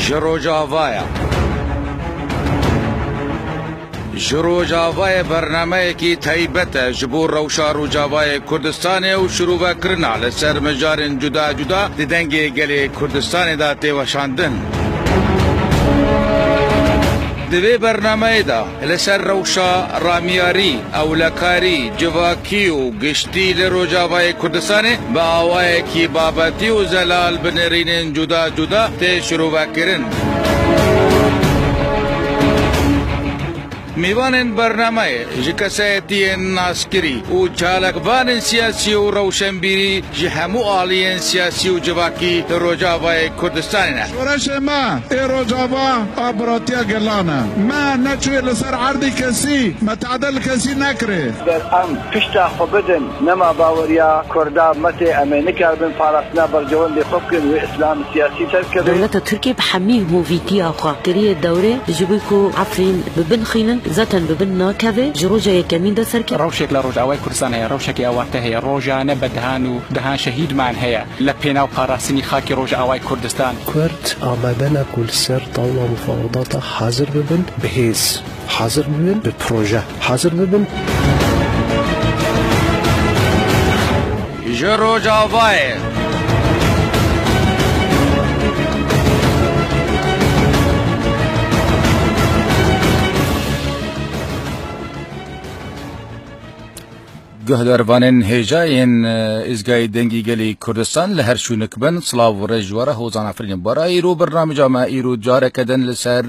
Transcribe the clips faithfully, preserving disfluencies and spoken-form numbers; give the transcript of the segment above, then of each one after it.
Ji Rojavaya. Ji Rojavayê bernameyekî taybet e ji bo rewşa Rojavayê Kurdistanê û şirûvekirina li ser mijarên cuda cuda di Dengê Gelê Kurdistanê de tê weşandin. Di vê bernameyê de li ser rewşa ramiyarî, ewlekarî, civakî û giştî li Rojavayê Kurdistanê bi awayekî babetî û zelal bi nerînên cuda cuda tê şirûvekirin. Mêvanên bernameyê ji kesayetiyên naskirî û çalakvanên siyasî û rewşenbîrî ji hemû aliyên siyasî û civakî li Rojavayê Kurdistanê ne. Şoreşê me ê Rojava a biratiya gelan e. Me neçûye li ser erdê kesî, me tehdê li kesî nekirê. Ger em pişta xwe bidin, nema baweriya Kurda me tê, em ê nikaribin parastina berjewendê xwe bikin, wê îslam siyasî ser bikeve. Dewleta Tirkiyê bi hemî hovîtiya xwe kiriye dewrê, ji bo ku Efrîn bi bin xînin, zaten bi bin nakeve, ji roja yekemîn de ser kir. Rewşek li Rojavayê Kurdistan heye, rewşekê awarte heye, rojane bi dehan û dehan şehîdman heye li pênav parastinî xakê Rojavayê Kurdistan. Kurd amade ne ku li ser tawla mufawedata hazir bibin, bi hêz hazir bibin, bi proje hazir bibin. Ji Rojavayê. Guhdarvanên hêja yên, e, Îzgayê Dengî Gelî Kurdistan li her şûnik bin, silav û rêz ji we re, Hozan Efrîn Bara. Îro bernamêja me, îro careke din li ser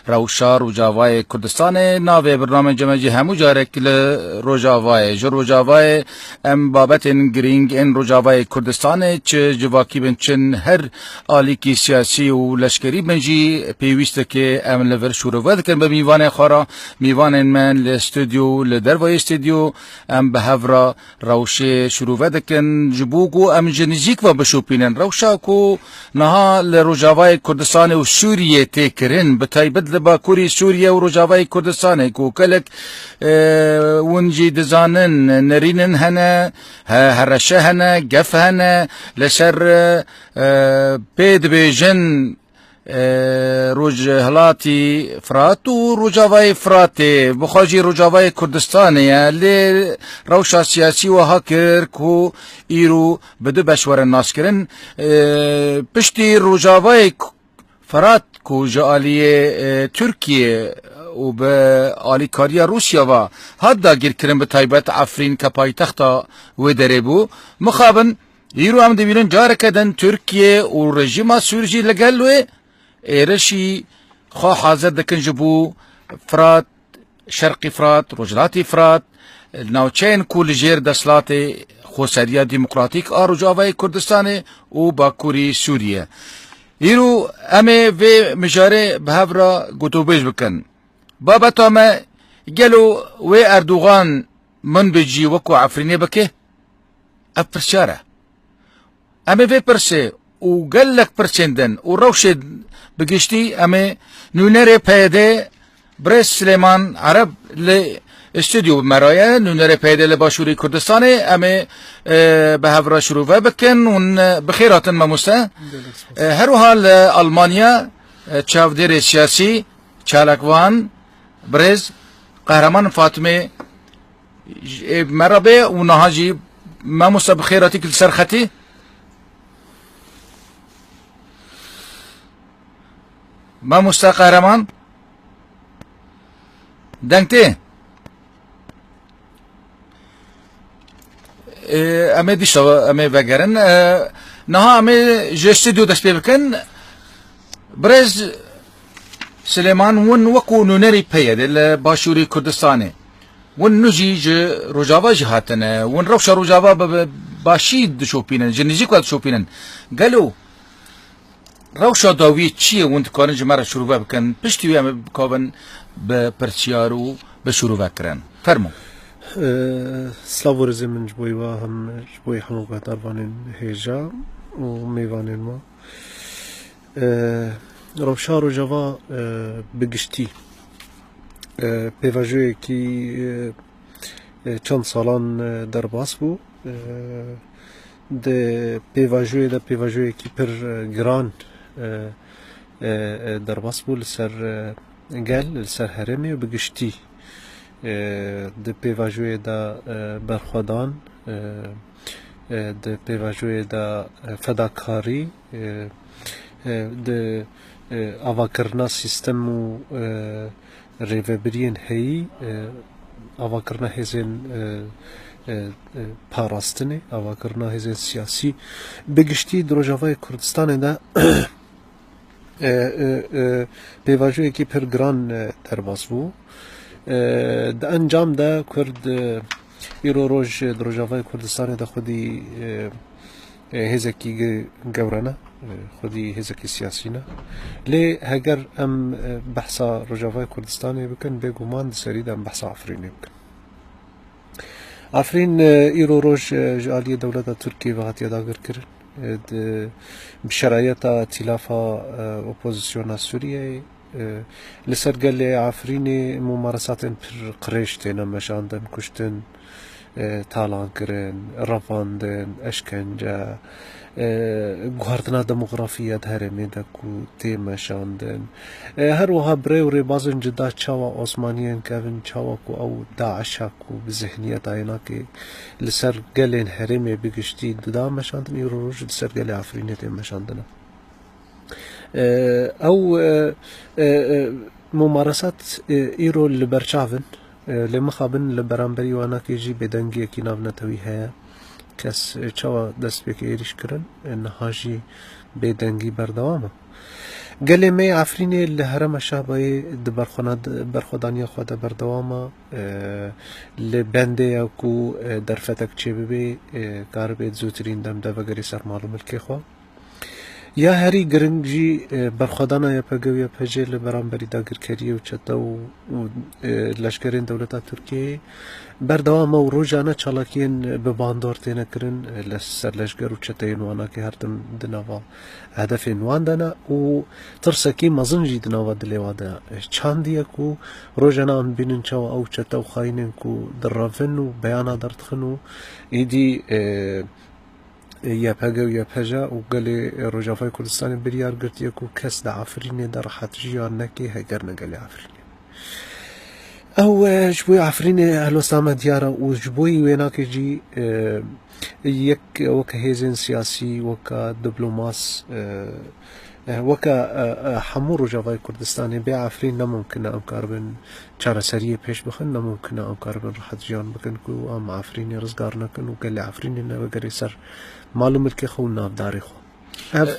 rewşa Rojavayê Kurdistanê. Navê bernamêja me jî hemû carek li Rojavayê. Ji Rojavayê em babetên girîng ên Rojavayê Kurdistanê, çi civakî bin, çi her alîkî siyasî û leşkerî bin jî pêwîst dike em li vir şûrove dikin bi mîvanê xwe re. Mîvanên me li stûdyo, li dervayê stûdyo, em bi hev re rewşê şirove dikin, ji bo ku em ji nizîk ve bişopînin. Rewşa ku niha li Rojavayê Kurdistanê û Sûriyê tê kirin, bi taybet li Bakurî Sûriye û Rojavayê Kurdistanê, ku gelek, e, hûn jî dizanin, nerînin hene, he-, hereşe hene, gef hene, li ser, e, pê dibêjin, e, Rojhilatî Firat û Rojavayê Firatê, bi xwe jî Rojavayê Kurdistanê ye, lê rewşa siyasî wiha kir ku îro bi du beş were naskirin. E, piştî Rojavayê K-, Firat ku ji aliyê, e, Tirkiye û bi alîkariya Rûsya ve hat dagirkirin, bi taybet Efrîn ke paytexta wê derê bû. Mixabin, Îro em dibînin careke din Tirkiye û rejîma Sûr jî li gel wê êrişî xwe hazir dikin ji bo Firat, Şerqî Firat, Rojhilatî Firat, navçeyên ku li jêr desthilatê Xweseriya Demokratîk a Rojavayê Kurdistanê û Bakurî Sûriye. Îro em ê vê mijarê bi hev re gotûbêj bikin. Babeta me, gelo wê Erdogan min bi cî wekû Efrînê bike? Ev pirsiyar e. Em ê vê pirsê û gelek pirsên din û rewşê bi giştî em ê nûnerê P Y D birêz Silêman Ereb li stûdyo bi me re ye. Nûnerê P Y D li Başûrê Kurdistanê, em ê, e, bi hev re şirove bikin û, e, bi xêr hatin mamoste. Gelek spas. E, her wiha li Almanya, e, çavdêrê siyasî, çalakvan, birêz Qehreman Fatimê, ê, me re bê û niha jî mamoste bi xêr hatî li ser xetî. Mamoste Qehreman, deng tê? Ê, em ê dîsa em ê vegerin. Ê, niha em ê ji stûdyo dest pê bikin. Birêz Silêman, hûn wekû nûnerî P Y D li Başûrê Kurdistanê, hûn nû jî ji Rojava jî hatine, hûn rewşa Rojava bi, bi başî dişopînin, ji nêzîk ve dişopînin. Gelo rewşa dawiyê çi ye, hûn dikarin ji me re şirove bikin? Piştî wê em ê bikavin bi pirsiyar û bi şirove kirin. Fermo. Ee, silav û rêzê min ji bo we hem ji bo hemû guhdarvanên hêja û mêvanên me. Ee, rewşa Rojava, ee, bi giştî, ee, pêvajoyekî, ee, e, çend salan, e, derbas bû. E, di pêvajoyê de pêvajoyekî pir, e, giran, e, e, e, derbas bû li ser, e, gel, li ser herêmê û bi giştî, e, di pêvajoyê de, e, berxwedan, e, e, di pêvajoyê de, e, fedakarî, e, e, di, e, avakirina sîstem û, e, rêvebiriyên heyî, e, avakirina hêzên, e, e, e, parastinê, avakirina hêzên siyasî, bi giştî di Rojavayê Kurdistanê de, e, e, e, pêvajoyekî pir giran, e, derbas bû. E, di encam de Kurd, e, îro roj di Rojavayê Kurdistanê de xwedî, e, e, hêzekî ge-, gewre ne, e, xwedî hêzekî siyasî ne. Lê heger em, e, behsa Rojavayê Kurdistanê bikin, bêguman di serî de em behsa Efrînê bikin. Efrîn, e, îro roj, e, ji aliyê dewleta Tirkiyê ve hatiye dagirkirin. E, di, bi şerayeta tîlafa, e, opozisyona Sûriyeyê, e, li ser gelê Efrînê mumaresatên pir qirêj têne meşandin, kuştin, e, talankirin, revandin, eşkence, e, guhertina demografî ya di herêmê de ku tê meşandin. E, her wiha bi rê û rêbazên cuda çawa Osmaniyên kevin, çawa ku ew DAIŞa ku bi zihniyeta yênakê li ser gelên herêmê bi giştî dida meşandin, îro roj li ser gelê Efrînê tê meşandin. E, ew, e, e, e, mumaresat, e, îro li ber çav in. E, lê mixabin li beramberî wanakê jî bêdengiyekî navnetewî heye. Kes, e, çawa dest pê ke êrîş kirin, e, niha jî bêdengî berdewam e. Gelê me yê Efrînê li herêma Şehbayê di berxwena-, berxwedaniya xwe de berdewam e. E, li bendê ye ku, e, derfetek çêbibê, e, karibê di zûtirîn dem de vegerê ser mal û milkê xwe. Ya herî giring jî, e, berxwedana YPG û YPJ li beramberî dagirkeriyê û çete û, û, e, leşkerên dewleta Tirkiyeyê berdewam e û rojane çalakiyên bi bandor têne kirin, e, li ser leşker û çeteyên wanakê her tim di nava hedefên wan de ne û tirsekî mezin jî di nava dilê wan de, e, çandiye ku rojane em bînin çawa ew çete û xayînên ku direvin û beyana derdixin û êdî, e, YPG û YPJ û gelê Rojavayê Kurdistanê biryar girtiye ku kes di Efrînê de rehet jiyan neke heger ne gelê Efrînê. Ew, e, ji bo Efrînê helwesta me diyar e û ji bo wênakê jî, e, yek weke hêzên siyasî, weke diplomas, e, e, weke, e, e, hemû Rojavayê Kurdistanê bê Efrîn ne mumkin e em karibin çareseriyê pêş bixin, ne mumkin e em karibin rehet jiyan bikin ku em Efrînê rizgar nekin û gelê Efrînê nevegerê ser mal û milkê xwe û navdarê xwe. Ev,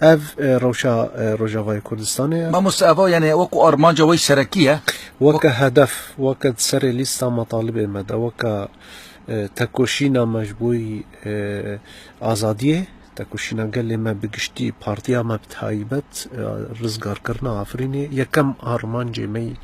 ev, e, rewşa, e, Rojavayê Kurdistanê ye. Mamoste, eva, yani, wekî armanca wê serekî ye. Weke hedef, weke di serê lîsta metalibê me de, weke, e, tekoşîna me ji bo, e, azadiyê, tekoşîna gelê me bi giştî, partiya me bi taybet, e, rizgarkirina Efrînê yekem armancê me yî,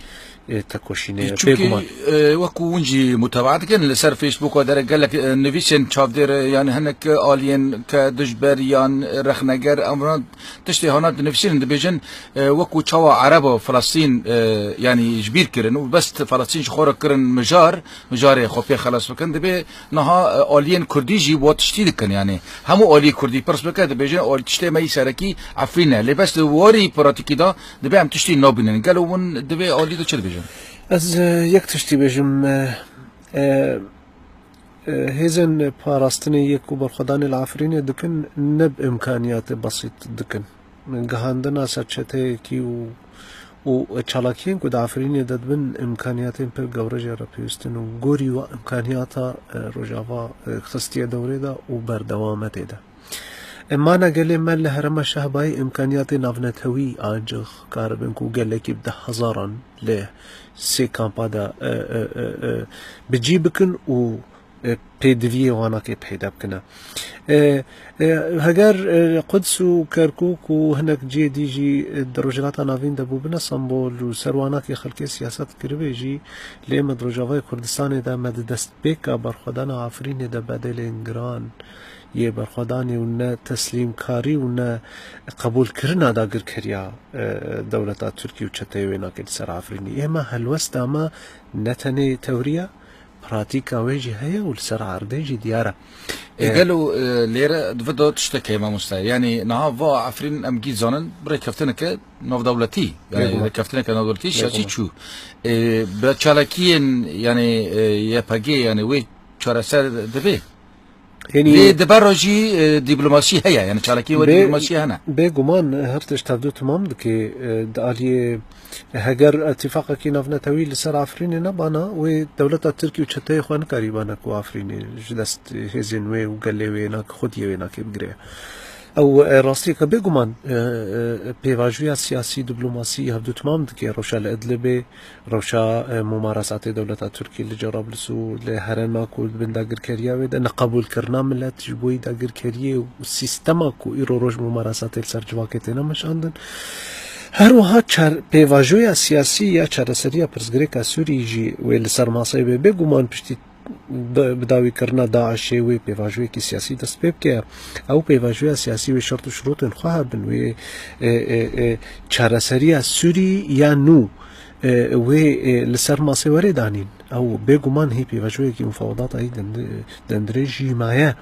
e, tekoşînê ye. Çunkî, bêguman, e, wekî hûn jî mutebaa dikin, li ser Facebooka dere gelek, e, nivîsên çavdêr, e, yani hinek aliyên ke dijber yan rexneger, em wan tiştê hana dinivîsînin, dibêjin, e, wekî çawa Ereba Filistîn, e, yani ji bîr kirin û bes Filistîn ji xwe re kirin mijar, mijarê xwe pê xelas bikin, dibê niha, e, aliyên Kurdî jî bo tiştî dikin, yani hemû aliyê Kurdî pirs bike, dibêjin, al-, tiştê me yî serekî Efrîn e. Lê bes di warî pratîkî de dibê em tiştî nabînin. Gelo hûn di vê alî de çi dibêjin? Ez, e, yek tiştî bêjim, e, e, e, hêzên parastinê yek û berxwedanê li Efrînê dikin, ne bi imkaniyatê besît dikin. Gihandina ser çeteyekî û, û çalakiyên ku di Efrînê de dibin, imkaniyatên pir gewre jê re pêwîst in û gorî wa imkaniyata, e, Rojava, e, xistiye dewrê de û berdewam e tê de. E, mana gelê me li herêma Şehbayê imkaniyatê navnetewî ancî karibin ku gelekî bi deh hezaran li sê kampa de, e, e, e, e, bi cî bikin û, e, pêdiviyê wanakê peyda bikine. E, e, heger, e, Quds û Kerkûk û hinek cihê dî jî, e, di Rojhilata Navîn de bûbine sembol û ser wanakê xelkê siyaset kiribê jî, lê me di Rojavayê Kurdistanê de me di destpêka berxwedana Efrînê de bedelên giran yê berxwedanê û ne teslîmkarî û ne qebûlkirina dagirkeriya, e, dewleta Tirkî û çeteyê wê nake li ser Efrînê. Ême helwesta me ne tenê tewrî ye, Pratîka wê jî heye û li ser erdê jî diyar e. E, gelo, e, lêre di vir de tiştek heye mamoste. Yanî niha va Efrîn em gî zanin bi rêkeftineke navdewletî, yanî Bêguman. rêkeftineke navdewletî siyasî Bêguman. çû. E, bi çalakiyên, yanî, e, Y P G, yanî wê çareser dibe. Yanî Lê di ber re jî, e, dîplomasî heye, yanî çalakiyê we Bê- dîplomasî hene. Bêguman her tişt hevdu timam dike, e, di aliyê heger îtîfaqekî navnetewî li ser Efrînê nebana, wê dewleta Tirkî û çeteyê xwe nikarîbana ku Efrînê ji dest hêzên wê û gelê wê nak-, xwediyê wê nakê bigire. Ew, e, rastiyeke bêguman, e, e, pêvajoya siyasî, dîplomasî hevdu timam dike, rewşa li Idlibê, rewşa, e, mumarasatê dewleta Tirkî li Cerablus û li herêma ku di bin dagirkeriya wê de, neqebûlkirina milet ji bo yî dagirkeriyê û sîstema ku îro roj mumarasatê li ser civakê têne meşandin. Her wiha çar-, pêvajoya siyasî ya çareseriya pirsgirêka Sûrî jî wê li ser maseyê be. Bêguman piştî bi-, bidawîkirina DAIŞê wê pêvajoyekî siyasî dest pê bike. Ew pêvajoya siyasî wê şert û şirûtên xwe hebin, wê, e, e, e, çareseriya Sûrî ya nû, e, wê, e, li ser masê were danîn. Ew bêguman hê pêvajoyekî mufawedata yî dend-, dendirêj jî maye.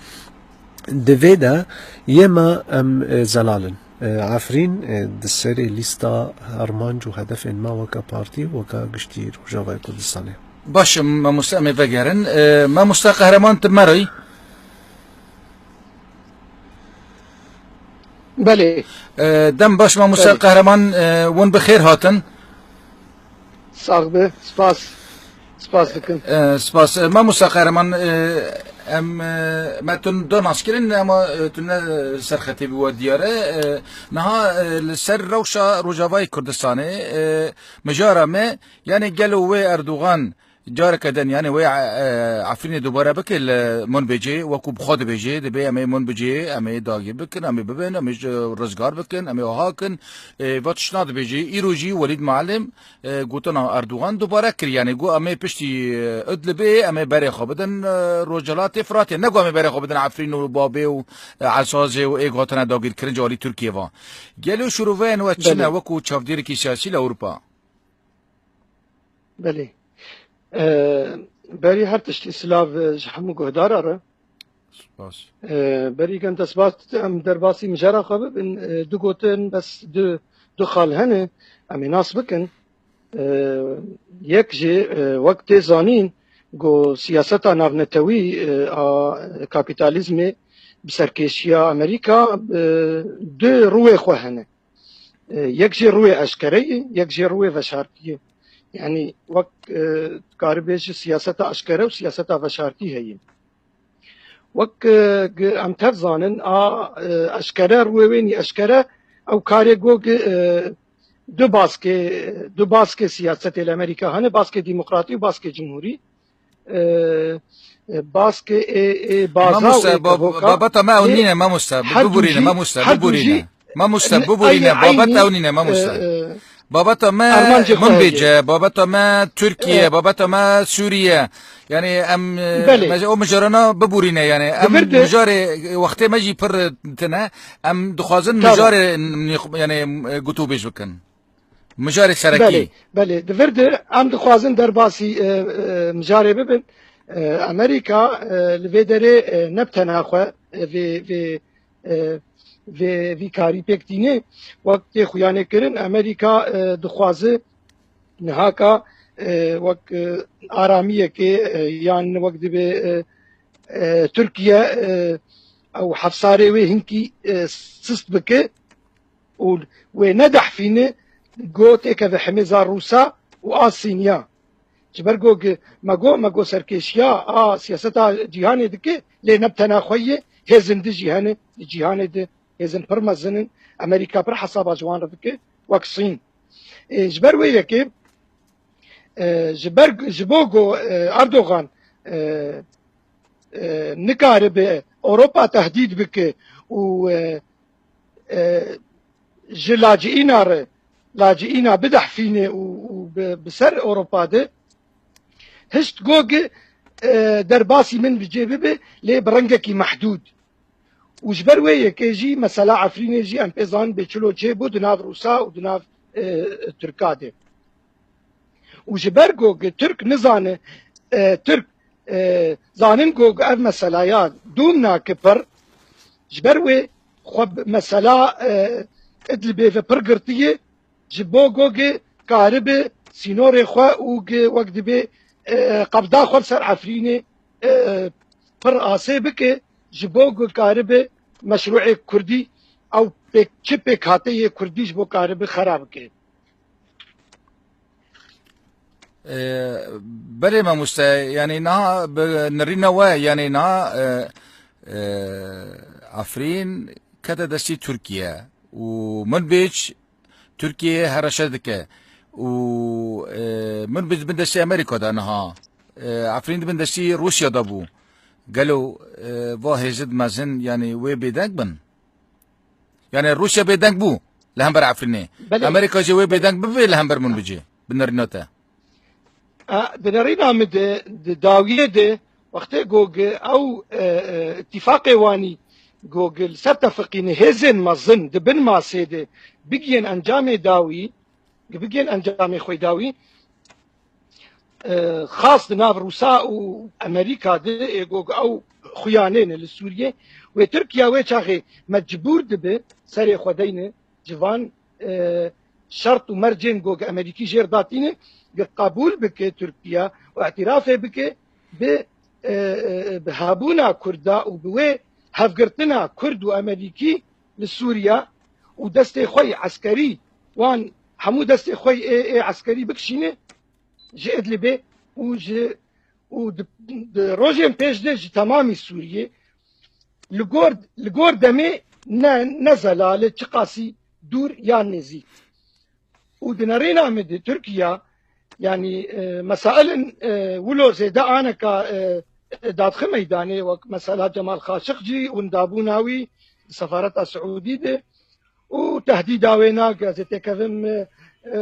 Di vê de yê me em, e, zelal in. E, Efrîn, e, di serê lîsta armanc û hedefên me weke partî, weke giştî Rojavayê Kurdistanê. Baş e, mamoste, em ê vegerin. E, mamoste Qehreman, tu me re yî? Belê. E, dem baş, mamoste Belê. Qehreman, e, hûn bi xêr hatin. Sax be, spas. Spas dikim. E, spas. E, mamoste Qehreman, e, em, e, me tu do nas kirin, ama, e, tu ne serxetê bi we diyar e. E, niha, e, li ser rewşa Rojavayê Kurdistanê, e, mijara me, yanî gelo wê Erdogan careke din, yanî wê, e, Efrînê dubare bike li Munbicê, wekû bi xwe dibêje, dibê em ê Munbicê, em ê dagir bikin, em ê bibin, em ê ji rizgar bikin, em ê wiha kin. E, va tiştna dibêje. Îro jî Welîd Muallim, e, gotina Erdogan dubare kir. Yanî got, em ê piştî, e, Idlibê, em ê berê xwe bidin, e, Rojhilatê Firatê. Ne got em ê berê xwe bidin Efrîn û Babê û, e, Esazê û ê got hatine dagirkirin ji alî Tirkiyê ve. Gelo şîroveyên we çi ne Belê. wekû çavdêrekî siyasî li Ewropa? Belê. E, berî her tiştî silav, e, ji hemû guhdara re. Spas. E, berî ku em destbas, em derbasî mijara xwe bibin, e, du gotin bes du, du xal hene, em ê nas bikin. E, yek jî, e, wek tê zanîn, ku siyaseta navnetewî, e, a kapîtalîzmê bi serkêşiya Amerîka, e, du rûyê xwe hene. E, yek jê rûyê eşkere ye, yek jê rûyê veşartî ye. Yanî wek, e, dikarî bêjî siyaseta eşkere û siyaseta veşartî heye. Wek, e, gi-, em tev zanin, a, e, eşkere, rûyê wê nî eşkere, ew karê go gi, e, du baskê, du baskê siyasetê li Amerîka hene, baskê demokratî û baskê cumhurî. E, e, baskê ê, ê baza û Mamoste, ê ba-, tevoka babeta me ew yê nîne, mamoste, bi-, her du biborîne, jî, mamoste, her du biborîne. jî Mamoste, li biborîne, eynî, babet eynî, ew nîne, mamoste. e, e, Babeta me armancê xwe heye. Munbêce, babeta me Tirkiye, E, babeta me Sûriye. Yanî em, e, Belê. mej-, o mijarana biborîne, yanî em Di vir de mijarê, wextê me jî pir tine, em dixwazin Tamam. mijarê nîx-, yanî, e, gotûbêj bikin. Mijarê serekî. Belê, belê. Di vir de em dixwazin derbasî, e, e, mijarê bibin. E, Amerîka, e, li vê derê, e, ne bi tena xwe, e, vê, vê, e, vê, vî karî pêk tîne. Wek tê xuyanê kirin, Amerîka, e, dixwaze nihaka, e, wek, e, aramiyekê, e, yan wek dibe, e, e, Tirkiye, e, ew hefsarê wê hinkî, e, sist bike. û wê nedehfîne, go têkeve himêza Rûsa û a Sîniya. Ji ber go gi-, me go, me go serkêşiya a siyaseta cîhanê dike, lê ne bi tena xwe ye, hêzên di jî hene, di cîhanê de hêzên pir mezin in, Amerîka pir hesaba ji wan re dike, wek Sîn. Ê, ji ber wê yekê, e, ji ber, ji bo go, e, Erdogan, e, e, nikaribe Ewropa tehdîd bike û, e, e, ji laciîna re, laciîna bidehfîne û, û bi, bi ser Ewropa de, hişt go gi, e, derbasî min bi cê bibe, lê bi rengekî mehdûd. Û ji ber wê yekê jî mesela Efrînê jî em pê zanin bê çilo çêbû di nav Rûsa û di nav, e, Tirka de. Û ji ber ku Tirk nizane, e, Tirk e, zanin ku ev mesela ya dûm nake pir, ji ber wê xwe bi mesela, e, Idlibê ve pir girtiye, ji bo ku gi karibe sînorê xwe û gi wek dibê, e, qebda xwe li ser Efrînê, e, pir asê bike, ji bo ku karibe meşrûê kurdî ew pêk, çi pêkhateyê kurdî ji bo karibe xera bike. E, belê mamoste, yani niha bi nirîna we, yani niha, e, e, Efrîn kete destî Tirkiye û Minbîc Tirkiye hereşe dike û, e, Minbîc bin destî Amerîka de niha. E, Efrîn di bin destî Rûsya de bû. Gelo, e, va hêzid mezin, yani wê bêdeng bin? Yani Rûsya bêdeng bû li hember Efrînê. Belê. Amerîka jî wê bêdeng bibe li hember Minbicê, bi nerîna te. A, di nerîna min de, di dawiyê de, wextê ku gi ew, e, e, îtîfaqê wanî ku gi li ser tefiqîne hêzên mezin di bin masê de bigiyên encamê dawî, gi bigiyên encamê xwe dawî, e, xas di nav Rûsa û Amerîka de ê ku ew xuyanê ne li Sûriyê, wê Tirkiye wê çaxê mecbûr dibe serê xwe deyne ji van, e, şert û mercên ku Amerîkî jêr datîne, gi qebûl bike Tirkiye û îtirafê bike bi, e, e, bi hebûna Kurda û bi wê hevgirtina Kurd û Amerîkî li Sûriye û destê xwe yê eskerî wan hemû destê xwe yê ê, ê eskerî bikişîne ji Idlibê û ji û di, di rojên pêş de ji temamî Sûriyê li gor, li gor demê ne, ne zelal e, çiqasî dûr yan nêzîk. Û di nerîna min de Tirkiye, yanî, e, mesailin, e, wilo zêde aneka, e, e, dadixi meydanê, wek mesela Cemal Xaşiqcî, windabûna wî di sefareta Siûdî de, û tehdîda wê nake ez ê têkevim, e, e,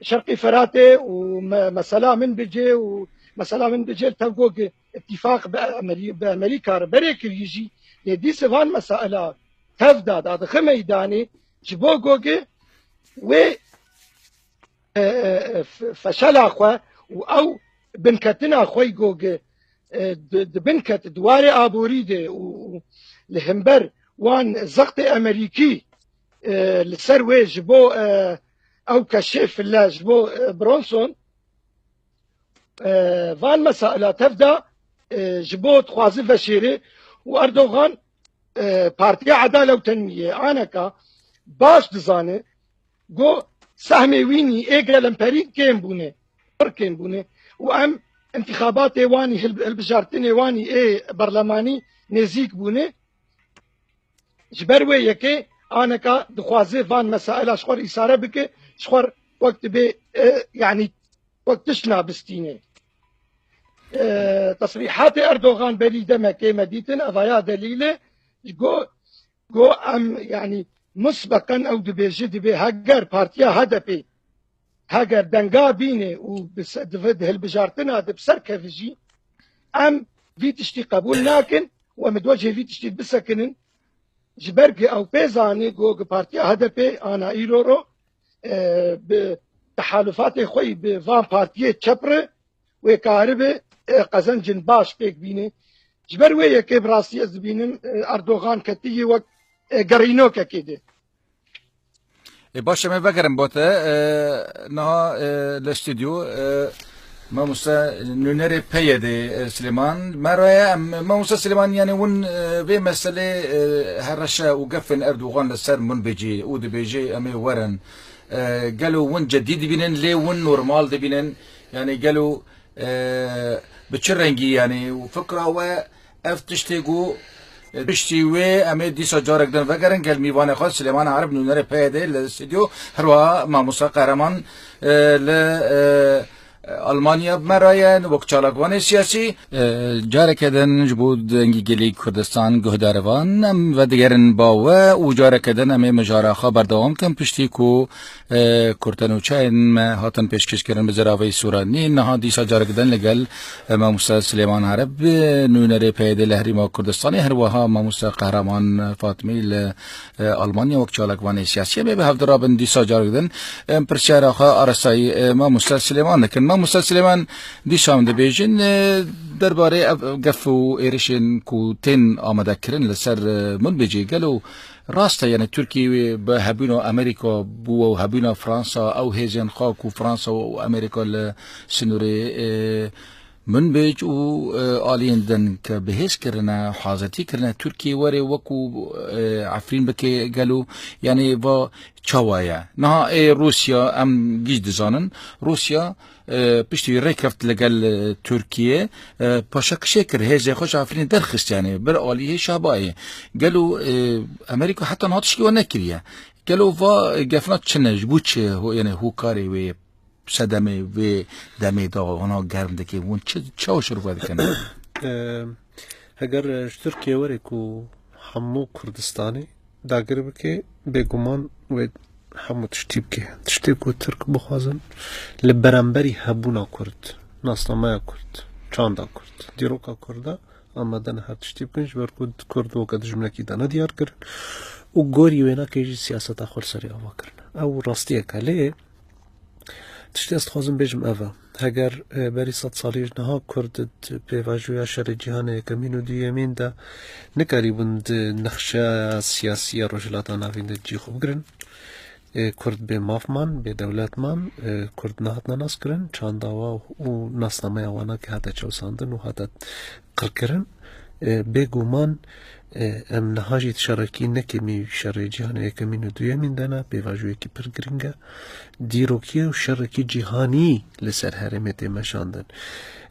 Şerqî Feratê û me-, mesela Minbicê û mesela Minbicê li tevgogê îtîfaq bi Amerî-, bi Amerîka re berê kirî jî, lê dîse van mesaila tev da dadixe meydanê ji bo gogê wê, e, e, f-, feşela xwe û ew binketina xwe yî gogê, e, di, di binket di warê aborî de û, û li hember wan zextê Amerîkî, e, li ser wê ji bo, e, ew keşê file ji bo, e, Bronson, e, van mesaila tev da, e, ji bo dixwaze veşêrê û Erdogan, e, Partiya Edale û Tenmiyê aneka baş dizane ku sehmê wînî ê gelemperî kêm bûne, pir kêm bûne û em întîxabatê wanî, hilb-, hilbijartinê wanî ê berlemanî nêzîk bûne. Ji ber wê yekê aneka dixwaze van mesaila ji xwe re îsare bike, ji xwe re wek dibê, e, yanî wek tişt nabistîne. E, tesrîhatê Erdogan berî demekê me dîtin, evaya delîl e, go, go em, yanî, musbeqen ew dibêje, dibê heger partiya H D P, heger denga bîne û bi se-, di, di hilbijartina de bi ser keve jî, em vî tiştî qebûl nakin û em ê di wecihê vî tiştî bisekinin. Ji ber ku ew pê zanî ku, ku partiya H D P ana îro ro, e, bi tehalufatê xwe yî bi van partiyê çep re wê karibe, e, qezencên baş pêk bîne. Ji ber wê yekê bi rastî ez dibînim, e, Erdogan ketiyê wek, e, gerînokekê de. Ê, baş e, em ê vegerin bo te. E, niha, e, li stûdyo, e, mamoste nûnerê P Y D'ê, e, Silêman. Me re ye, em, mamoste Silêman, yani hûn, e, vê meselê, e, hereşe û gefên Erdogan li ser Minbicê û dibêje em ê werin. E, gelo hûn cedî dibînin, lê hûn normal dibînin? Yani gelo, e, bi çi rengî, yani, û fikra we ev tiştê ku, e, piştî wê em ê dîsa carek din vegerin gel mîvanê xwe Silêman Ereb, nûnerê P Y D'ê li stûdyo, herwiha mamoste Qehreman, e, li, e, Almanya bi me re ye, wek çalakvanê siyasî. E, careke din ji bo Dengê Gelê Kurdistan guhdarê van, em vedigerin ba we û careke din em ê mijara xwe berdewam kin piştî ku, e, kurte nûçeyên me hatin pêşkêşkirin bi ziraveyî sûranî. Niha dîsa carek din li gel, e, mamoste Silêman Ereb, e, nûnerê P Y D'ê li Herêma Kurdistanê, her wiha mamoste Qehreman Fatmî li, e, Almanya wek çalakvanê siyasî. Em ê bi hev de rabin dîsa carek din, em pirsyara xwe arastayî, e, mamoste Silêman dikin. Mamoste Silêman, dîsa em dibêjin, e, derbarê ev gef û êrişên ku tên amade kirin li ser, e, Minbicê, gelo rast e, yani Tirkiye wê bi hebûna Amerîka bû û hebûna Fransa, ew hêzên xwe ku Fransa û Amerîka li sînorê, e, Minbic û, e, aliyên din ke bi hêz kirine, hazirtî kirine, Tirkiye were wekû, e, Efrîn bike, gelo, yani va çawa ye? Niha ê Rûsya, em gîj dizanin, Rûsya, e, piştî rêkeft li gel, e, Tirkiye, e, paşakişê kir, hêzê xwe ji Efrînê derxist, yani bir aliyê Şabayê. Gelo, e, Amerîka heta niha tiştî we nekiriye? Gelo va, e, gefna çi ne? Ji bo çi ho-, yani hokarê wê ye? Sedemê vê demê de wana germ dike, hûn çi, çawa şirove dikin? Eee, heger, e, ji Tirkiye were ku hemû Kurdistanê dagir bike, bêguman wê hemû tiştî bike. Tiştê ku Tirk bixwazin li beramberî hebûna Kurd, nasnameya Kurd, çanda Kurd, dîroka Kurda amade ne her tiştî bikin, ji ber ku Kurd weke dijminekî dane diyar kirin û gorî wênakê jî siyaseta xwe li serê ava kirine. Ew rastiyek e. Lê tiştê ez dixwazim bêjim ev e. Heger, e, berî sed salî ji niha Kurd di pêvajoya şerê cîhanê yekemîn û duyemîn de nikarîbûn di nexşeya siyasî ya Rojhilata Navîn de cî xwe bigirin, e, Kurd bê maf man, bê dewlet man, e, Kurd nehatine naskirin, çanda wa û nasnameya wana ke hate çewsandin û hate qirkirin. E, bêguman, e, em niha jî di şerekî ne kêmî şerê cîhanê yekemîn û duyemîn de ne, pêvajoyekî pir giring e. Dîrokî û şerekî cîhanî li ser herêmê tê meşandin.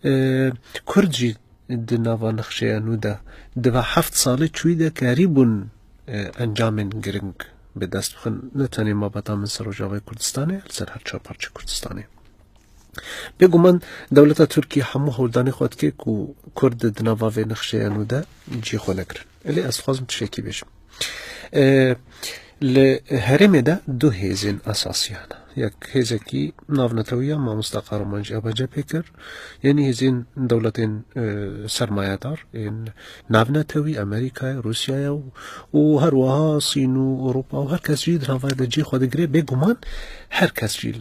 E, Kurd jî di nava nexşeya nû de di va heft salê çûyî de karîbûn, e, encamên giring bi dest bixin. Ne tenê mabeta min ser Rojavayê Kurdistanê, li ser her çar parçe Kurdistanê. Bêguman dewleta Tirkî hemû hewldanê xwe dike ku Kurd di nava vê nexşeya nû de cihê xwe negirin. Lê ez dixwazim tiştekî bêjim. E, li herêmê de du hêzên esasî hene. Yek hêzekî navnetewî ye, mamosta Kahraman jî ava cih pê kir. Yanî hêzên dewletên, e, sermayedar, ên navnetewî, Amerîkayê, Rûsyayê û, û her wiha Sîn û Ewropa û her kes jî di nava de cihê xwe digire. Bêguman her kes jî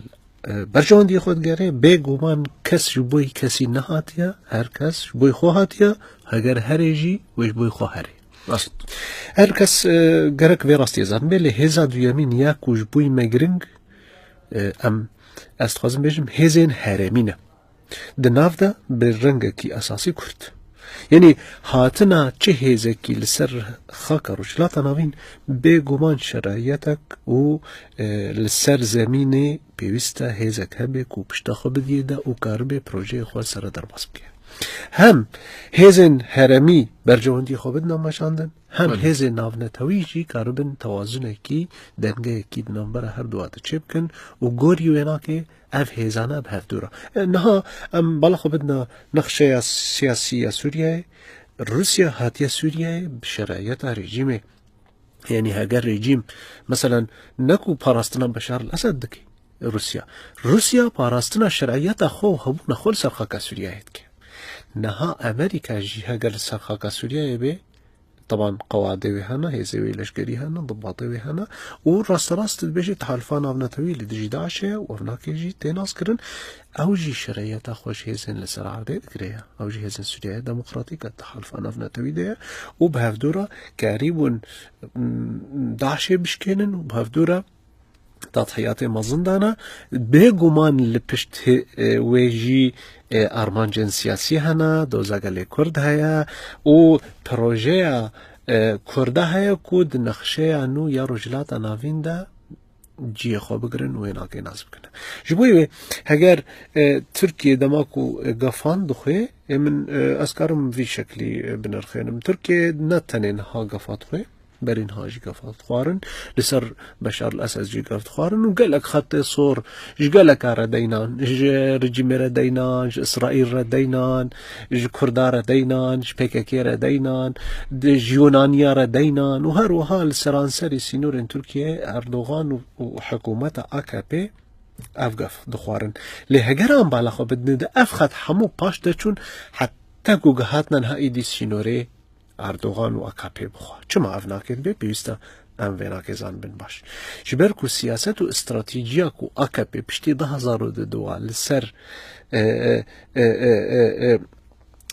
e, berjewendiyê xwe digere, bêguman kes ji bo yî kesî nehatiye, her kes ji bo yî xwe hatiye, heger herê jî wê ji bo yî xwe herê. Rast. Her kes, e, gerek vê rastiyê zanibê, lê hêza duyemîn ya ku ji bo yî me giring, e, em, ez dixwazim bêjim, hêzên herêmî ne. Di nav de bi rengekî esasî Kurd. Yanî hatina çi hêzekî li ser xaka Rojhilata Navîn bêguman şeraiyetek û, e, li ser zemînê pêwîst e hêzek hebe ku pişta xwe bidiyê de û karibe projeyê xwe sere derbas bike. Hem hêzên heremî berjewendiyê xwe bidine meşandin, hem Belê. hêzên navnetewî jî karibin tewazunekî, dengeyekî di navbera her duwa de çêbikin û gorî wênakê ev hêzane bi hevdû re. E, niha em bala xwe bidine nexşeya siyasî ya Sûriyeyê. Rûsya hatiye Sûriyeyê bi şerayeta rejîmê. Yanî heger rejîm, meselen, ne ku parastina Beşar el Esed dike Rûsya. Rûsya parastina şerayeta xwe û hebûna xwe li ser xaka Sûriyeyê dike. Niha Amerîka jî heger li ser xaka Sûriyeyê bê, Teban qewade wê hene, hêzê wê leşkerî hene, dibatê wê hene û rasterast dibêje tehalfa navnetewî li dijî DAIŞê ye û ev nake jî tê naskirin. Ew jî şereyeta xwe ji hêzên li ser erdê digire ye. Ew jî hêzên Sûriyeyê Demokratîk e, tehalfa navnetewî de ye û bi hevdû re karîbûn, mm, DAIŞê bişkênin û bi hevdû re tadhiyatê mezin dane. Bêguman li pişt hê-, e, wê jî, e, armancên siyasî hene, doza gelê Kurd heye û projeya, e, Kurda heye ku di nexşeya nû ya Rojhilata Navîn de cihê xwe bigirin û wênakê nas bikin. Ji bo wê heger, e, Tirkiye dema ku, e, gefan dixwe, ê min, e, ez karim vî şeklî, e, binirxênim. Tirkiye ne tenê niha gefa dixwe, berî niha jî gefa dixwarin, li ser Beşar el Esed jî gef dixwarin û gelek xetê sor ji geleka re deynan, ji rejîmê re deynan, ji Îsraîl re deynan, ji Kurda re deynan, ji P K K re deynan, di, ji Yunaniya re deynan û her wiha li seranserî sînorên Tirkiyeyê Erdogan û, û hikûmeta A K P ev gef dixwarin. Lê heger em bala xwe bidine de ev xet hemû paş de çûn heta ku gihatine niha êdî sînorê Erdogan û A K P bixwe. Çima ev nake dibe? Pêwîst e em vê nake zanibin baş. Ji ber ku siyaset û stratejiya ku A K P piştî du hezar û duduwa li ser, e, e, e, e, e, e,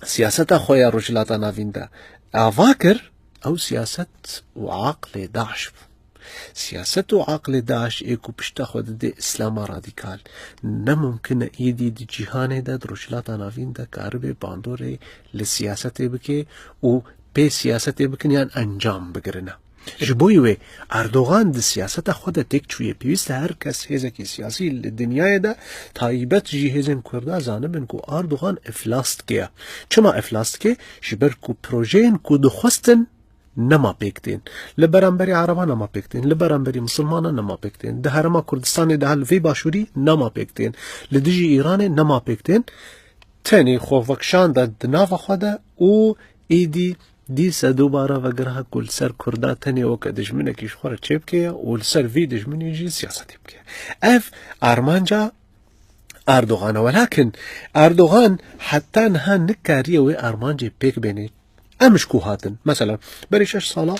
siyaseta xwe ya Rojhilata Navîn de ava kir, ew siyaset û aqlê DAIŞ bû. Siyaset û aqlê DAIŞ ê ku pişta xwe dide Îslama radîkal, ne mumkin e êdî di cîhanê de, di Rojhilata Navîn de karibe bandorê li siyasetê bike û pê siyasetê bikin yan encam bigirine. Ji bo wê Erdogan di siyaseta xwe de têk çûye. Pêwîst e her kes hêzekî siyasî li dinyayê de, taybet jî hêzên Kurda, zanibin ku Erdogan iflas dike. Çima iflas dike? Ji ber ku projeyên ku dixwestin nema pêk tên. Li beramberî Ereba nema pêk tên. Li beramberî Misilmana nema pêk tên. Di Herêma Kurdistanê de, li vê başûrî nema pêk tên. Li dijî Îranê nema pêk tên. Tenê xwe vekişande di nava xwe de û êdî dîse dubare vegire ku li ser Kurda tenê weke dijminekî ji xwe re çêbike û li ser vî dijminî jî siyasetê bike. Ev armanca Erdogan e. Welakin Erdogan heta niha nikariye wê armancê pêk bêne. Em ji ku hatin? Mesela, berî şeş sala,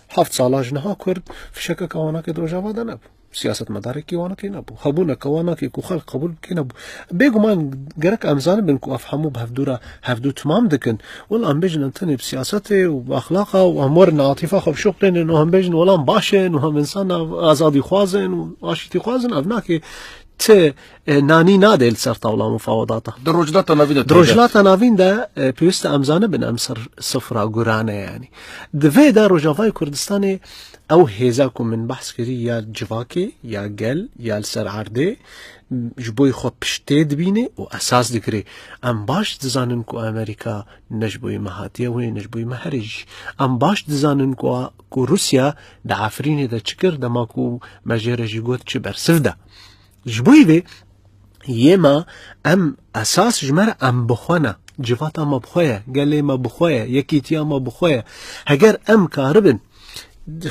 heft sala ji niha Kurd fişekeke wanakê di Rojava de nebû. Siyasetmedarekî wanakê nebû. Hebûneke wanakê ku xelk qebûl bike nebû. Bêguman gerek em zanibin ku ev hemû bi hevdû re hevdû timam dikin. Wela em bêjin em tenê bi siyasetê û bi exlaqa û em werin atîfa xwe bişuxulînin û em bêjin wela em baş in û em însan azadîxwaz in û aşîtîxwaz in, ev nake ti, e, nanî nade li ser tawla mufawedata. Di Rojhilata Navîn de Di Rojhilata Navîn de, e, pêwîst e em zanibin em ser sifra gurane yanî. Di vê de Rojavayê Kurdistanê ew hêza ku min behs kirî ya civakê, ya gel, ya li ser erdê, ji bo xwe piştê dibîne û esas digire. Em baş dizanin ku Amerîka ne ji bo me hatiye wê, ne ji bo me herê jî. Em baş dizanin ku, ku Rûsya di Efrînê de çi kir, dema ku me jê re jî got çi bersiv de. Ji bo vê yê me em esas ji me re em bi xwe ne. Civata me bi xwe ye, gelê me bi xwe ye, yekîtiya me bi xwe ye. Heger em karibin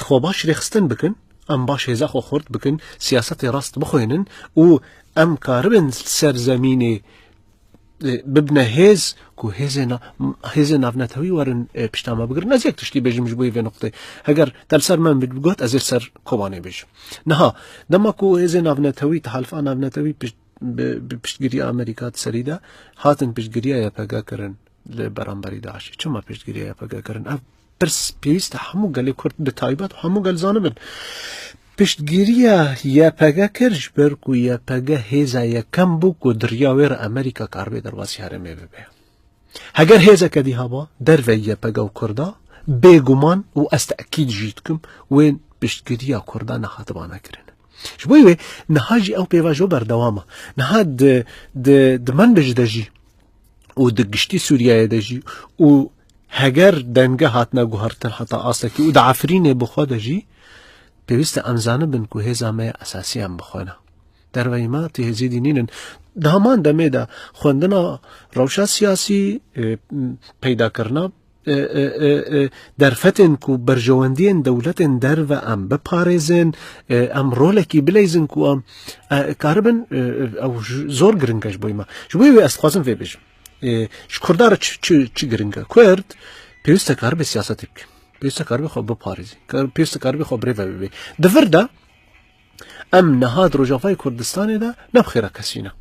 xwe baş rêxistin bikin, em baş hêza xwe xurt bikin, siyasetê rast bixwînin û em karibin ser zemînê, e, bibne hêz ku hêzê na-, hêzên navnetewî werin, e, pişta me bigirin. Ez yek tiştî bêjim ji bo vê nuqtê. Heger te li ser min bigot, ez ê li ser Kobanê bêjim. Niha, dema ku hêzên navnetewî, tehalifa navnetewî pişt-, bi, bi piştgiriya Amerîka di serî de, hatin piştgiriya Y P G kirin li beramberî DAIŞê. Çima piştgiriya Y P G kirin? Ev pirs pêwîst e hemû gelê Kurd bi taybet û hemû gel zanibin. Piştgiriya Y P G kir, ji ber ku Y P G hêza yekem bû ku di riya wê re Amerîka karibe derbasî herêmê bibe. Heger hêzeke dî heba derveyî Y P G û Kurda, bêguman û ez tekîd jî dikim, wê piştgiriya Kurda nehatibane kirin. Ji bo wê niha jî ew pêvajo berdewam e. Niha di, di, di Menbij de jî û di giştî Sûriyeyê de jî û heger denge hatine guhertin heta astekî û di Efrînê bi xwe de jî, pêwîst e em zanibin ku hêza me ya esasî em bi xwe ne. Derveyî me tê hêzê dî nînin. Di heman demê de xwendina rewşa siyasî, e, peydakirina, e, e, e, e, derfetên ku berjewendiyên dewletên derve em biparêzin, e, em rolekî bileyzin ku em, e, karibin, e, e, ew j-, zor giring e ji bo me. Ji bo wê ez dixwazim vê bêjim. E, ji Kurda re çi, çi, çi giring e? Kurd pêwîst e karibe siyasetê bike. Pêwîst e karibe xwe biparêzî. Kar-, pêwîst e karibe xwe birêve bibe. Di vir de em niha di Rojavayê Kurdistanê de ne bi xêra kesî ne.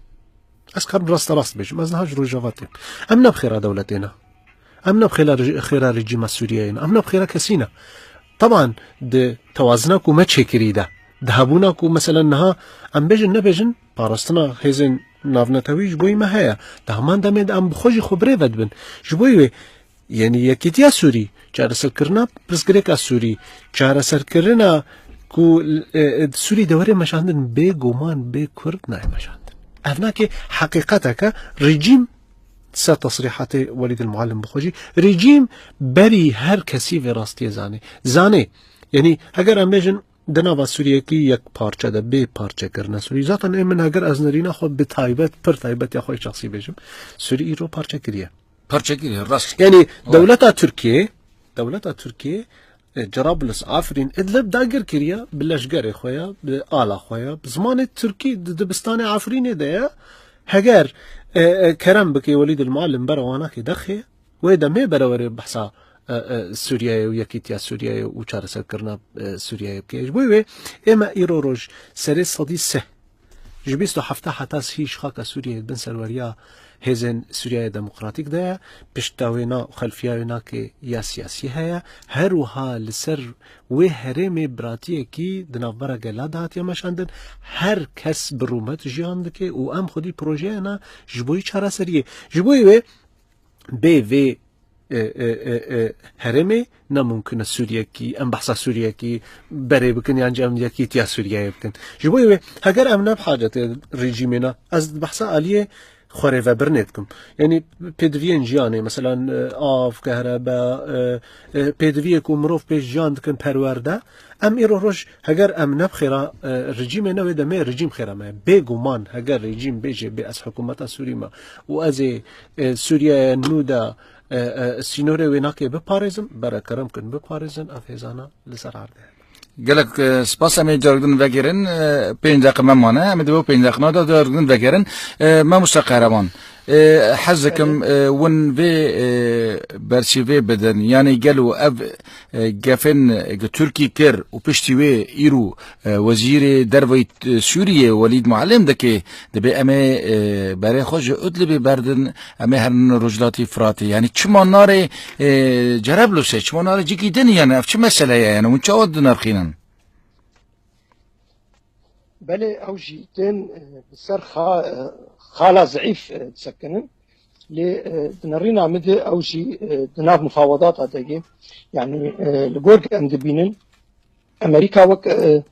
Ez karim rasterast bêjim. Ez niha ji Rojava têm. Em ne bi xêra dewletê ne. Em ne bi xêra rejî-, xêra rejîma Sûriyeyê ne. Em ne bi xêra kesî ne. Teban di tewazina ku me çêkirî de, di hebûna ku meselen niha em bêjin nebêjin, parastina hêzên navnetewî ji bo me heye. Di heman demê de em bi xwe jî xwe birêve dibin. Ji bo wê, yanî Yekîtiya Sûrî, çareserkirina pirsgirêka Sûrî, çareserkirina ku, e, e, Sûrî de were meşandin, bêguman bê Kurd nayê meşandin. Ev nake heqîqeteke rejîm, ser tesrîhatê Welîd el Muallim bi xwe jî, rejîm berî her kesî vê rastiyê zanê. Zanê, yanî heger em bêjin di nava Sûriyekî yek parçe de bê parçekirine Sûrî. Zaten ê min heger ez nerîna xwe bi taybet, pir taybet ya xwe şexsî bêjim. Sûrî îro parçe kiriye. Parçe kiriye, rast. Yanî dewleta Tirkiyê, dewleta Tirkiyê, e, Cerablus, Afrîn, Idlib dagir kiriye, bi leşgerê xwe ya, bi ala xwe ya, bi zimanê Tirkî di dibistanê Afrînê de ye. Heger, e, e, kerem bike Welîd el Muallim bere wanakê dexê, wê demê berewerê behsa, e, e, Sûriyeyê û yekîtiya Sûriyeyê û çareserkirina, e, Sûriyeyê bike. Ji bo wê ême îro roj serê sedî sih, ji bîst û heft heta sî ji xaka Sûriyeyê bin serweriya hêzên Sûriyeyê Demokratîk de ye. Pişta wêna û xelfiya wêna ke ya siyasî heye. Her wiha li ser wê herêmê biratiyekî di navbera gela de hatiye meşandin. Her kes bi rûmet jiyan dike û em xwedî projeyena ji bo yî çareseriyê. Ji bo wê bê vê, e, e, e, e, herêmê ne mumkin e Sûriyekî, em behsa Sûriyekî berê bikin yan jî em yekîtiya Sûriyeyê bikin. Ji bo wê heger em ne bi hacetê rejîmê ne, ez behsa aliyê xwerêvebirinê dikim. Yanî pêdiviyên jiyanê, meselan, e, av, kehrebe, e, e, pêdiviyê ku mirov pê jiyan dikin perwerde, em îro roj heger em ne bi xêra, e, rejîmê ne wê demê rejîm xêra me. Bêguman heger rejîm bêje bê ez hikûmeta Sûrî me û ez ê, e, Sûriyeyê nû de, e, e, sînorê wê nakê biparêzim, bere kerem kin biparêzin, ev hêzana li ser erdê hebe. Gelek, e, spas, em ê carok din vegerin, e, pênc deqe me mane, em ê di bo pênc deqe de carok din vegerin. E, Mamoste Qehreman, e, hez dikim, e, win vê, e, bersîvê bidin. Yanî gelo ev, e, gefên, e, Tirkî kir û piştî wê îro, e, wezîrê derveyî, e, Sûriyê Welîd Muallim dike, dibê em ê, e, berê xwe ji Idlibê berdin, em ê herin Rojhilatî Firatê. Yanî çima nare, e, Cerablusê, çima nare cîkî din, yanî ev çi mesele ye, yanî hûn çawa dinirxînin? Belê, ew jî tên, e, bi ser xa-, e, xala zeîf, e, disekinin. Lê, e, di nerîna min de ew jî, e, di nav mufawedata de ye. Yanî, e, li gor em dibînin, Amerîka wek, e,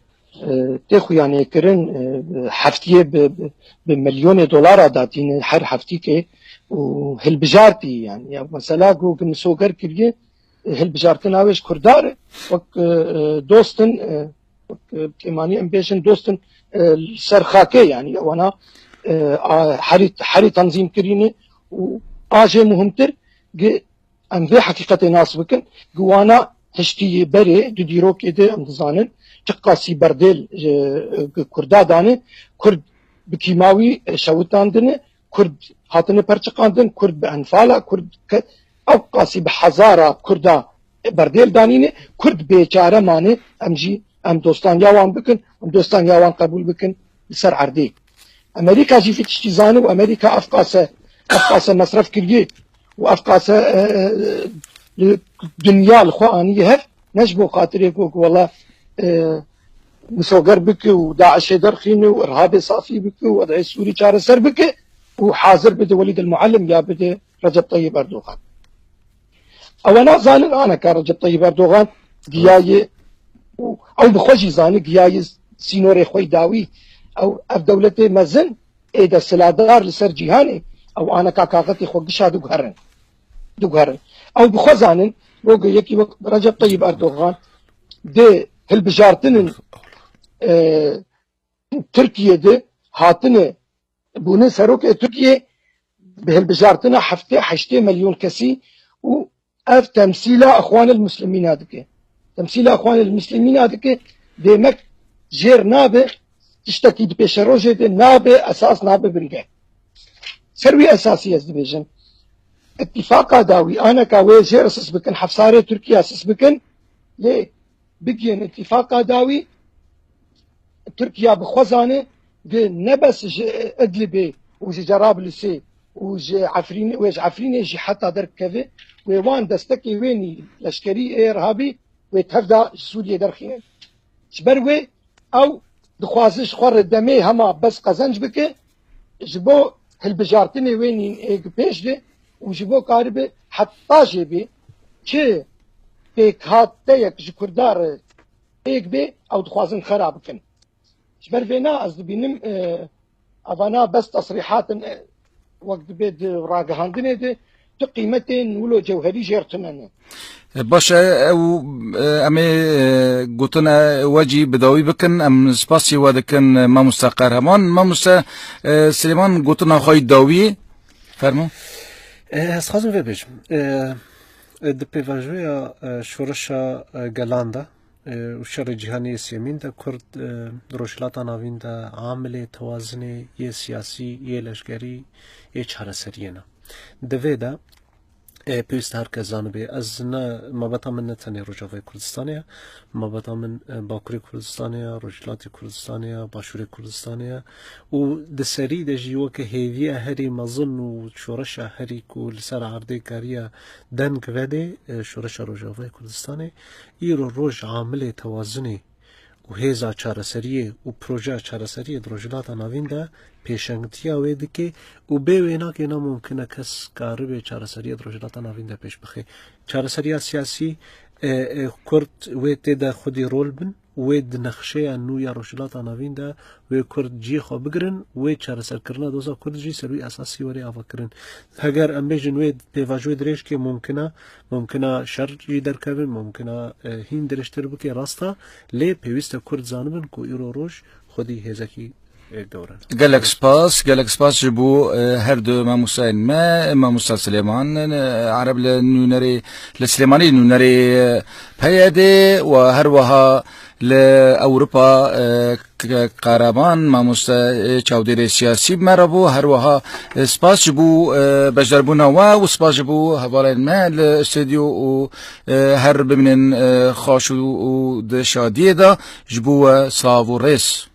e, tê xuyanê kirin, e, heftiyê bi, bi, bi milyonê dolara datîne her heftîkê û hilbijartî, yanî, ya mesela ku, ku misoger kiriye, e, hilbijartina wê ji Kurdan re, wek, e, e, dostin, e, wek, e, kêmanî em bêjin dostin, e, li ser xakê, yanî, ewana, e, a, herî, herî tanzîm kirîne û a jê muhimtir, gi Em vê heqîqetê nas bikin, ku wana hiştî berê di dîrokê de em dizanin çiqasî berdêl, e, Kurda dane, Kurd bi kîmawî, e, şewitandine, Kurd hatine perçiqandin, Kurd bi enfala, Kurd ke-, ew qasî bi hezara Kurda berdêl danîne, Kurd bêçare mane, em jî em dostaniya wan bikin, em dostaniya wan qebûl bikin li ser erdê. Amerîka jî vî tiştî zane û Amerîka ev qase, ev qase mesref kiriye û ev qase, e, e, li dinya li xwe aniye hev, ne ji bo xatirê ku, ku wela, e, misoger bike û DAIŞê derxîne û irhabê safî bike û wed'ê Sûrî çareser bike û hazir bide Welîd el Muallim ya bide Recep Tayyip Erdogan. Ew nazanin aneka Recep Tayyip Erdogan giyaye û ew bi xwe jî zane giyaye sînorê xwe yî dawî. Ew, ev dewletê mezin ê desthilatdar li ser cîhanê, ew aneka kaxetê xwe gişa diguherin. Diguherin. Ew bi xwe zanin, weke yekî wek Recep Tayyip Erdogan dê hilbijartinin, e, Tirkiye de hatine bûne serokê Tirkiye bi hilbijartina heftê heştê milyon kesî û ev temsîla Ixwanil Muslimîna dike. Temsîla Ixwanil Muslimîna dike, demek jêr nabe, tiştekî di pêşerojê de nabe, esas nabe bingeh. Ser wî esasî ez dibêjim, îtîfaqa dawî, aneka wê jêr sis bikin, hefsarê Tirkiye sis bikin, lê bigihên îtîfaqa dawî, Tirkiye bi xwe zane, gi ne bes ji Idlibê û ji Cerablusê û ji Efrînê, wê ji Efrînê jî heta derkeve, wê wan destekê wê nî leşkerî ê irhabî wê tevda ji Sûriyê derxîne. Ji ber wê ew dixwaze ji xwe re demê hema bes qezenc bike, ji bo hilbijartinê wê nîn ê gi pêş de û ji bo karibe heta jê bê çi pêkhateyek ji Kurda re pêk bê, ew dixwazin xera bikin. Ji ber vêna ez dibînim, e, evana bes tesrîhat in, e, wek dibê di ragihandinê de tu qîmetên wilo cewherî jêr tune ne. E, baş e, ew, e, em ê, e, gotina we jî bi dawî bikin. Em spasî we dikin, e, Mamoste Qehreman. Mamoste, e, Silêman, gotina xwe yî dawî. Fermo. E, ez dixwazim vê bêjim. E, e, di pêvajoya, e, şoreşa, e, gelan de, e, û şerê cîhanê yê sêmîn de Kurd, e, di Rojhilata Navîn de amilê tewazinê yê siyasî, yê leşkerî, yê çareseriyê ne. Di vê de E, pêwîst e her kes zanibe. Ez ne, mabeta min ne tenê Rojavayê Kurdistanê ye. Mabeta min, e, Bakurê Kurdistanê ye, Rojhilatê Kurdistanê ye, Başûrê Kurdistanê ye. Û di serî de jî weke hêviya herî mezin û şoreşa herî ku li ser erdê kariye deng vedê, e, şoreşa Rojavayê Kurdistanê. Îro roj amilê tewazinê û hêza çareseriyê û projeya çareseriyê di Rojhilata Navîn de pêşengtiya wê dike û bê wê nakê namumkin e kes karibe çareseriyê di Rojhilata Navîn de pêş bixe. Çareseriya siyasî, e, e, Kurd wê tê de xwedî rol bin, wê di nexşeya nû ya Rojhilata Navîn de wê Kurd cihê xwe bigirin, wê çareserkirina doza Kurd jî ser wî esasî were avakirin. Heger em bêjin wê pêvajoyê dirêj ke mumkin e, mumkin e şer jî derkevin, mumkin e, e, hîn dirêjtir bike, rast e, lê pêwîst e Kurd zanibin ku îro roj xwedî hêzekî, e, gewr in. Gelek spas, gelek spas ji bo, e, her du mamostayên me, Mamosta Silêman, e, Ereb li nûnerê, li Silêmanî nûnerê, e, P Y D û her wiha li Ewropa, e, K-, Kahraman, mamoste, e, çavdêrê siyasî bi me re bû. Her wiha, e, spas ji bo, e, beşdarbûna we û spas ji bo hevalên me li stûdyo û, e, her bimînin, e, xweş û, û di şadiyê de ji bo we silav û rêz.